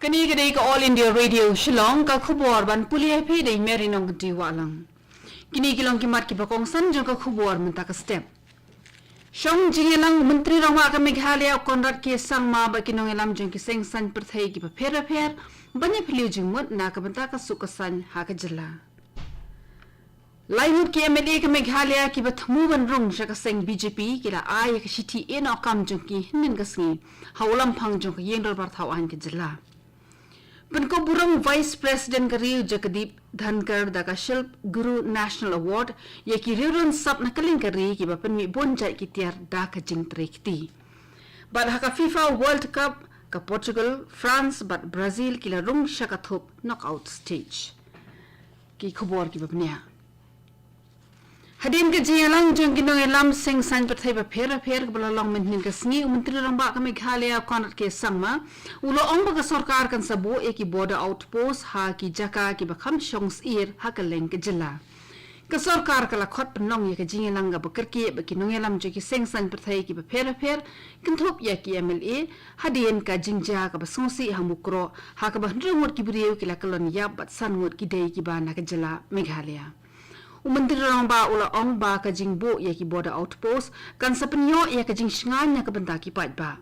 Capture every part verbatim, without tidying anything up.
Kane ka dei ka All India Radio Shillong, ka khubor ban pule ha phi da i Mary Nongkynrih Wahlang. Kine ki long ki mat kiba kongsan jong ka khubor mynta ka step. Shong jingïalang u Myntri Rangbah ka Meghalaya u Conrad K Sangma bad ki nongïalam jong ki seng saiñ pyrthei kiba pher bapher ban ïaphylliew jingmut na ka bynta ka suk ka saiñ ha ka jylla. Lai ngut ki M L A ka Meghalaya kiba thmu ban rung sha ka seng B J P ki la ai ïa ka shithi ïehnoh kam jong ki hynnin ka sngi ha u lamphang jong ka ïing dorbar thaw aiñ ka jylla. Pynkup burom Vice President ka ri u Jagdeep Dhankhar da ka Shilp Guru National Award ïa ki riewrun sap na kylleng ka ri kiba pynmih bun jait ki tiar da ka jingtrei kti. Bad ha ka FIFA World Cup, ka Portugal, France bad Brazil ki la rung sha ka thup knockout stage. Ki khubor kiba bniah. Hadien ka jingïalang jong ki nongïalam seng saiñ pyrthei bapher bapher kaba la long mynhynnin ka sngi, u Myntri Rangbah ka Meghalaya u Conrad K Sangma u la ong ba ka sorkar kan sa buh ïa ki border outpost ha ki jaka kiba kham shong syier ha kylleng ka jylla. Ka sorkar ka la khot pynlong ïa ka jingïalang kaba kyrkieh bad ki nongïalam jong ki seng saiñ pyrthei kiba pher bapher, kynthup ïa ki M L A, hadien ka jingjia kaba sngewsih ha Mukroh, ha kaba hynriew ngut ki briew ki la kyllon ïap bad san ngut ki dei kiba na ka jylla Meghalaya. U Myntri Rangbah u la ong ba ka jingbuh ïa ki border outpost kan sa pynïoh ïa ka jingshngaiñ na ka bynta ki paidbah.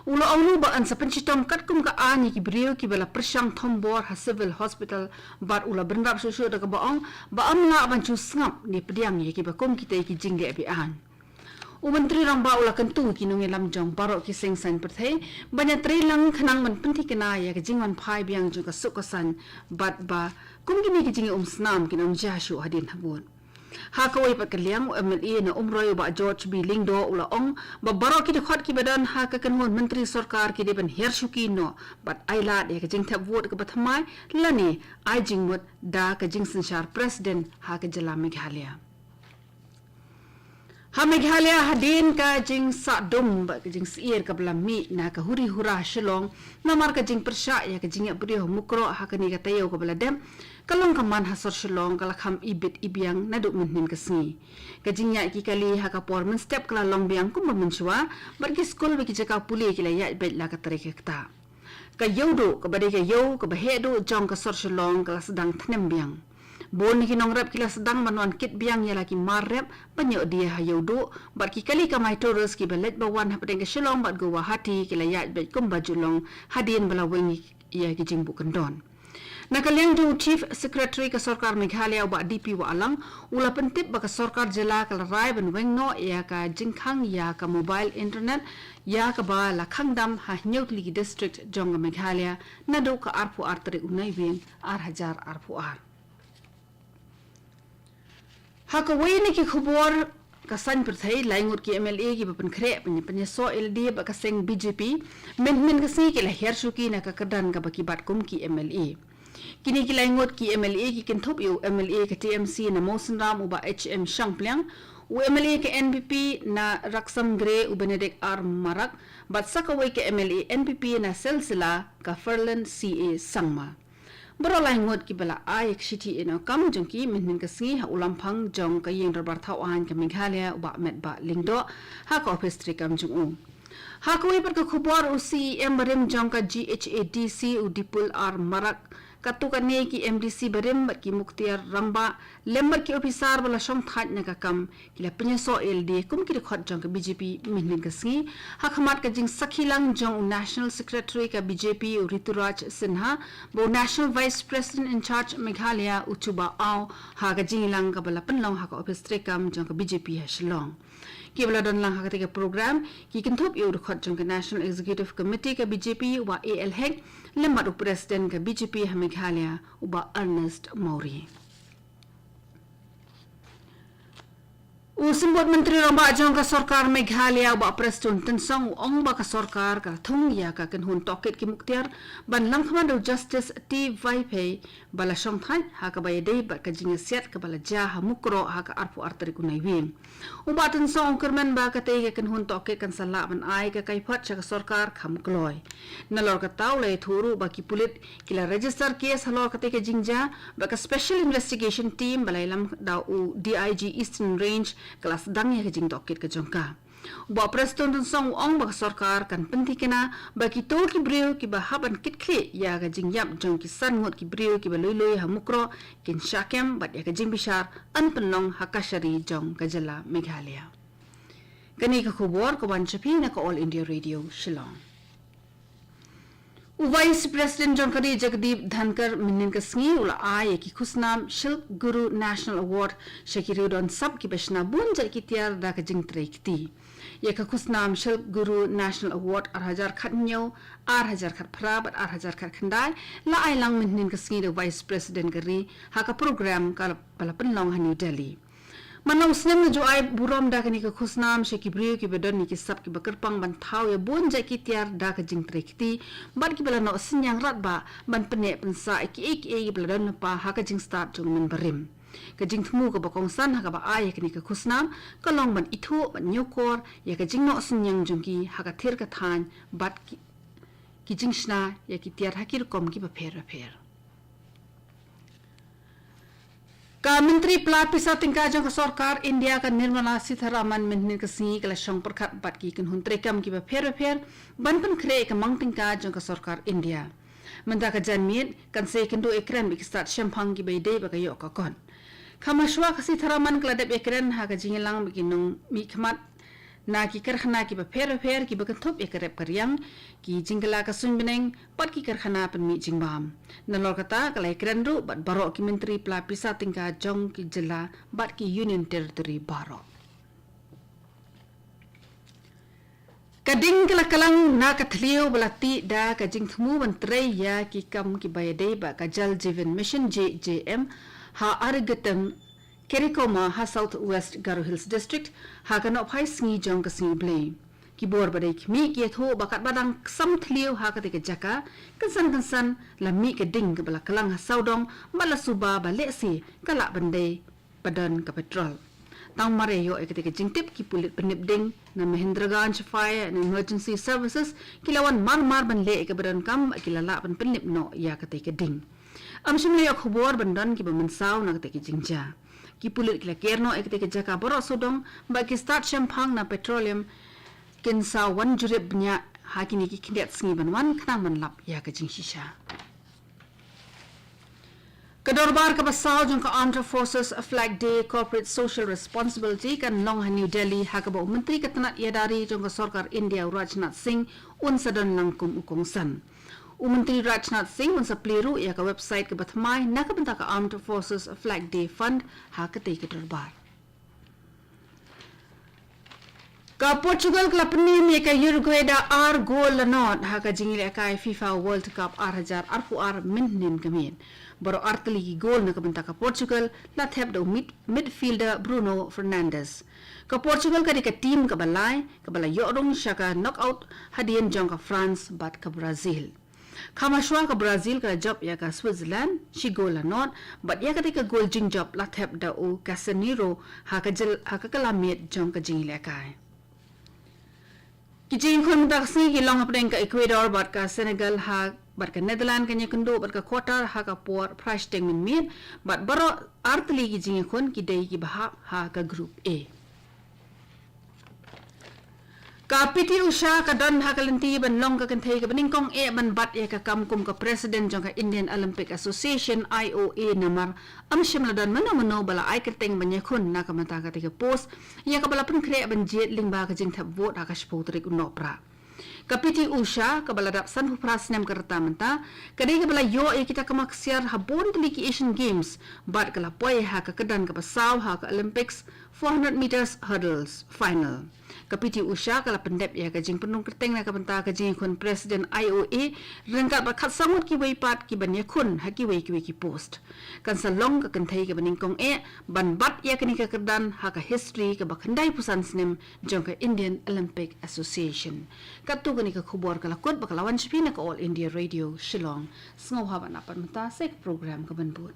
U la ong ruh ba yn sa pynshitom katkum ka aiñ ïa ki briew kiba la pyrshang thombor ha Civil Hospital, bad u la bynrap shuh shuh da kaba ong ba ym lah ban shu sngap ne pdiang ïa kiba kum kitei ki jingleh be-aiñ. U Myntri Rangbah u la kyntu ïa ki nongïalam jong baroh ki seng saiñ pyrthei ban ïatreilang khnang ban pynthikna ïa ka jingwanphai biang jong ka suk ka saiñ, bad ba kum kine ki jingïaumsnam kin ym jia shuh hadien habud. Ha kawei pat ka liang, u M L A na Umroi u Bah George B Lyngdoh u la ong ba baroh ki dkhot kiba don ha ka kynhun myntri sorkar ki dei ban hiar shuki noh bad ailad ïa ka jingthep vote kaba thymmai lane ai jingmut da ka jingsynshar president ha ka jylla Meghalaya. Ha Meghalaya, hadien ka jingsah dum bad ka jingsyier kaba la mih na ka huri hura Shillong namar ka jingpyrshah ïa ka jingïap briew ha Mukroh ha kane ka taïew kaba la dep, ka long ka man ha sor Shillong ka la kham ibit ibiang naduh mynhynnin ka sngi. Ka jingïaid ki kali ha ka por mynstep ka la long biang kumba mynshuwa, bad ki skul bad ki jaka pule ki la ïaid beit la ka trei ka ktah. Ka ïewduh kaba dei ka ïew kaba heh duh jong ka sor Shillong ka la sdang thnem biang. Bun ki nongrep ki la sdang ban wan kit biang ïa la ki mar rep ban ïoh die ha ïewduh, bad ki kali kamai tourist kiba leit ba wan hapdeng ka Shillong bad Guwahati ki la ïaid beit kumba ju long hadien ba la weng ïa ki jingbuh kyndon. Na ka liang jong u Chief Secretary ka sorkar Meghalaya u Bah D P Wahlang u la pyntip ba ka sorkar jylla ka la rai ban weng noh ïa ka jingkhang ïa ka mobile internet ïa kaba la khang dam ha hynñiew tylli ki district jong ka Meghalaya naduh ka arphew ar tarik u Naiwieng ar hajar arphew ar. Ha kawei na ki khubor ka saiñ pyrthei, lai ngut ki M L A kiba pynkhreh pyn-, pynïasoh ïalade bad ka seng B J P mynhynnin ka sngi ki la hiar shuki na ka kyrdan kaba ki bat kum ki M L A. Kine ki lai ngut ki M L A ki kynthup ïa u M L A ka T M C na Mawsynram u Bah H M Shangpliang, u M L A ka N P P na Raksam Gre u Benedict R Marak, bad sa kawei ka M L A N P P na Silsila ka Ferlin C A Sangma. Baroh lai ngut kiba la ai ïa ka shithi ïehnoh kam jong ki mynhynnin ka sngi ha u lamphang jong ka ïing dorbar thaw aiñ ka Meghalaya u Bah Metbah Lyngdoh ha ka ophis treikam jong u. Ha kawei pat ka khubor, u C E M barim jong ka G H A D C u Dipul R Marak, katto katne ki M D C barim bad ki muktiar rangbah lem bad ki ophisar ba la shong thait na ka kam ki la pynïasoh ïalade kum ki dkhot jong ka B J P mynhynnin ka sngi ha khmat ka jingsakhi lang jong u National Secretary ka B J P u Rituraj Sinha bad u National Vice President in Charge Meghalaya u Chuba Aung ha ka jingïalang kaba la pynlong ha ka ophis treikam jong ka B J P ha Shillong. Kiba la don lang ha katei ka program ki kynthup ïa u dkhot jong ka National Executive Committee ka B J P u Bah A L Hek lem bad u President ka B J P ha Meghalaya u Bah Ernest Mawrie. U Symbud Myntri Rangbah jong ka sorkar Meghalaya u Bah Prestone Tynsong u ong ba ka sorkar ka la thung ïa ka kynhun tohkit ki muktiar ban lam khmat da u Justice T Vaiphei ba la shong thait ha kaba ïadei bad ka jingïasiat kaba la jia ha Mukroh ha ka arphew ar tarik u Naiwieng. U Bah Tynsong u kyrmen ba katei ka kynhun tohkit kan sa lah ban ai ka kaiphod sha ka sorkar kham kloi. Nalor kata u la ïathuh ruh ba ki pulit ki la register case halor katei ka jingjia bad ka Special Investigation Team ba la ïalam da u D I G Eastern Range ka la sdang ïa ka jingtohkit ka jong ka. U Bah Prestone Tynsong u ong ba ka sorkar kan pynthikna ba kito ki briew kiba hap ban kitkhlieh ïa ka jingïap jong ki san ngut ki briew kiba lui lui ha Mukroh kin shah kem bad ïa ka jingbishar yn pynlong ha kashari jong ka jylla Meghalaya. Kane ka khubor ka wan sha phi na ka All India Radio Shillong. U Vice President jong ka ri Jagdeep Dhankhar mynhynnin ka sngi u la ai ïa ki khusnam Shilp Guru National Award sha ki riewdon sap kiba shna bun jait ki tiar da ka jingtrei kti. Ïa ka khusnam Shilp Guru National Award ar hajar khathynñiew, ar hajar khatphra bad ar hajar khatkhyndai la ai lang mynhynnin ka sngi da u Vice President ka ri ha ka program kaba la pynlong ha New Delhi. Man la u snem la ju ai burom da kane ka khusnam sha ki briew kiba don ïa ki sap kiba kyrpang ban thaw ïa bun jait ki tiar da ka jingtrei kti bad kiba la noh synñiang radbah ban pynneh pynsah ïa kiei kiei kiba la don lypa ha ka jingstad jong u mynbarim. Ka jingthmu kaba kongsan ha kaba ai ïa kane ka khusnam ka long ban ithuh, ban ñiewkor ïa ka jingnoh synñiang jong ki ha ka thir ka thaiñ bad ki, ki jingshna ïa ki tiar ha ki rukom kiba pher bapher. Ka Myntri Pla Pisa Tyngka jong ka Sorkar India ka Nirmala Sitharaman mynhynnin ka sngi ka la shong pyrkhat bad ki kynhun treikam kiba pher bapher ban pynkhreh ïa ka mang tyngka jong ka Sorkar India. Mynta ka janmiet kan sa ïakynduh ïakren bad ki stad shemphang kiba ïadei bad ka ïoh ka kot. Kham hashwa ka Sitharaman ka la dep ïakren ha ka jingïalang bad ki nongmihkhmat na ki karkhana kiba pher bapher kiba kynthup ïa ka rep ka riang, ki jingkylla ka suiñ bneng bad ki karkhana pynmih jingbam. Nalor kata ka la ïakren ruh bad baroh ki Myntri Pla Pisa Tyngka jong ki jylla bad ki Union Territory baroh. Ka ding ka la klang na ka thliew ba la tih da ka jingthmu ban trei ïa ki kam kiba ïadei bad ka Jal Jeevan Mission J J M ha Arigatam Kerikoma ha South West Garo Hills District ha ka nohphai sngi jong ka sngi Blei. Ki bor ba dei khmih ki ïathuh ba katba dang ksam thliew ha katei ka jaka, kynsan kynsan la mih ka ding kaba la klang ha sawdong bad la suba ba lehse ka lah ban dei ba don ka petrol. Tang mar ïa ïoh ïa katei ka jingtip ki pulit pynïap ding na Mahendraganj Fire and Emergency Services ki la wan mar mar ban leh ïa kaba donkam bad ki la lah ban pynïap noh ïa katei ka ding. Ym shym la ïoh khubor ban don kiba mynsaw na katei ka jingjia. Ki pulit ki la ker noh ïa katei ka jaka baroh sawdong bad ki stad shemphang na petroleum kin sa wan jurip bniah ha kine ki khyndiat sngi ban wan khnang ban lap ïa ka jingshisha. Ka dorbar kaba saw jong ka Armed Forces Flag Day Corporate Social Responsibility kan long ha New Delhi ha kaba u Myntri ka tnat ïada ri jong ka Sorkar India u Rajnath Singh un sa don lang kum u kongsan. U Myntri Rajnath Singh un sa plie ruh ïa ka website kaba thymmai na ka bynta ka Armed Forces Flag Day Fund ha katei ka dorbar. Ka Portugal ka la pynïap ïa ka Uruguay da ar gol la nod ha ka jingïalehkai FIFA World Cup ar hajar arphew ar mynhynnin ka miet. Baroh artylli ki gol na ka bynta ka Portugal la thep da u mid-, midfielder Bruno Fernandes. Ka Portugal ka dei ka team kaba lai kaba la ïoh rung sha ka knockout hadien jong ka France bad ka Brazil. Kham hashwa ka Brazil ka la jop ïa ka Switzerland shi gol la nod bad ïa katei ka gol jingjop la thep da u Casemiro ha ka jyl-, ha ka kylla miet jong ka jingïalehkai. Ki jingïakhun mynta ka sngi ki long hapdeng ka Ecuador bad ka Senegal ha, bad ka Netherlands kan ïakynduh bad ka Qatar ha ka por phra shiteng mynmiet bad baroh artylli ki jingïakhun ki dei kiba hap ha ka Group A. Ka P T Usha ka don ha ka lynti ban long ka kynthei kaba nyngkong eh ban bat ïa ka kam kum ka President jong ka Indian Olympic Association, I O A, namar ym shym la don mano mano ba la ai kyrteng ban ïakhun na ka bynta katei ka post, ïa kaba la pynkhreh ban jied lyngba ka jingthep vote ha ka shiphew tarik u Nohprah. Ka P T Usha, kaba la dap sanphew phra snem ka rta mynta, ka dei kaba la ïoh ïa kita ki ksiar ha bun tylli ki Asian Games bad ka la poi ha ka kyrdan kaba saw ha ka Olympics four hundred meters hurdles final. Ka P T Usha ka la pyndep ïa ka jingpynrung kyrteng na ka bynta ka jingïakhun President I O A ryngkat bad khatsaw ngut kiwei pat kiban ïakhun ha kiwei kiwei ki post. Kan sa long ka kynthei kaba nyngkong eh ban bat ïa kane ka kyrdan ha ka history kaba khyndaiphew san snem jong ka Indian Olympic Association. Katto kane ka khubor ka la kut bad ka la wan sha phi na ka All India Radio Shillong. Sngewbha ban ap pat mynta sa ïa ka program kaban bud.